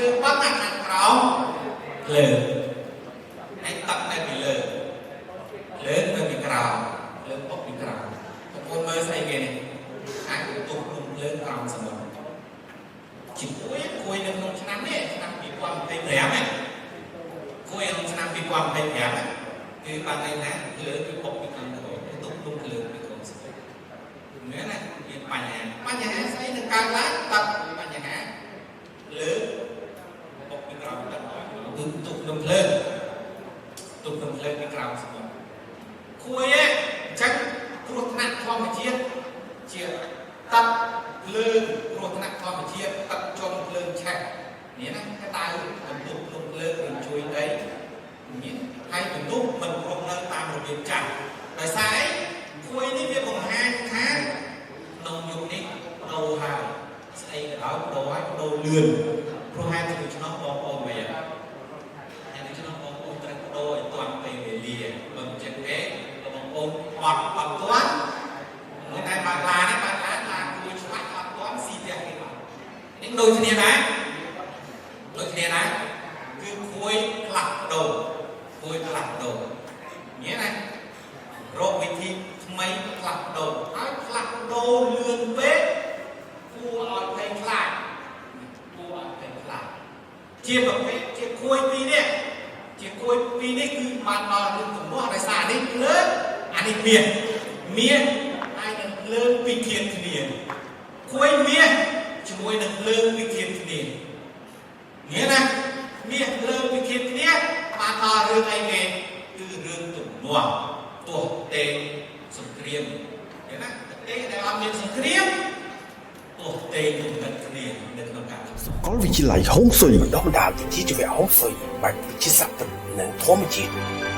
ឈើបឹងខាងក្រោមភ្លើងហើយទឹកនៅពីលើភ្លើងនៅពីក្រោមភ្លើងបុកពីក្រោមបងប្អូនមើលស្អីគេនេះអាចទុះភ្នំភ្លើងក្រោមសមុទ្រជាមួយគួយនៅក្នុងឆ្នាំនេះឆ្នាំ2025ហ្នឹងគួយក្នុងឆ្នាំ2025ហ្នឹងគឺបានន័យថាភ្លើងគឺបុកពីខាងក្រោមទុះភ្នំភ្លើងពីក្រោមសមុទ្រមែនណាមានបញ្ហាបញ្ហាស្អីនឹងកើតឡើងទឹកបញ្ហាលើបុកពីក្រោមទឹកគឺទុះភ្នំភ្លើងទុះភ្នំភ្លើងពីក្រោមសមុទ្រគួយឯងអញ្ចឹងគ្រោះថ្នាក់ធម្មជាតិជាទឹកភ្លើងគ្រោះថ្នាក់ធម្មជាតិទឹកចុងភ្លើងឆេះនេះណាក្តៅបន្ទុកភ្នំភ្លើងឬជួយដីនេះហើយបន្ទុកមិនព្រមនៅតាមរបៀបចាស់ដោយសារអីគួយនេះវាបង្ហាញថាក្នុងយុគនេះដូរហើយស្អីក៏ដោយដូរហើយដូរលឿនព្រោះហេតុដូច្នោះបងប្អូនវិញហេតុដូច្នោះបងប្អូនត្រូវដូរឲ្យទាន់ពេលវេលាបើមិនចឹងទេបងប្អូនអត់អត់ទាន់មួយតែបើកឡានបើកឡានឡានគួយឆ្វាច់អត់ទាន់ស៊ីផ្ទះគេបាត់នេះដូចគ្នាដែរដូចគ្នាដែរគឺគួយផ្លាស់ប្ដូរគួយផ្លាស់ប្ដូរញ៉ែណារកវិធីថ្មីផ្លាស់ប្ដូរហើយផ្លាស់ប្ដូរលឿនពេកគួរឲ្យភ័យខ្លាចគួរឲ្យភ័យខ្លាចជាប្រភេទជាគួយពីរនេះជាគួយពីរនេះគឺបានដល់រឿងទំនាស់ដោយសារនេះភ្លើងអានេះមាសមាសហើយនឹងភ្លើងពីរធាតុគ្នាគួយមាសជាមួយនឹងភ្លើងពីរធាតុគ្នានេះណាមាសភ្លើងពីរធាតុគ្នាបានដល់រឿងអីគេគឺរឿងទំនាស់ទោះទេសង្គ្រាមឃើញណាប្រទេសដែលអត់មានសង្គ្រាមទោះទេគំនិតគ្នានៅក្នុងការ សាកលវិទ្យាល័យហុងស៊ុយ បណ្ដុះបណ្ដាលវិជ្ជាជីវៈហុងស៊ុយបែបវិទ្យាសាស្ត្រពិតនិងធម្មជាតិ។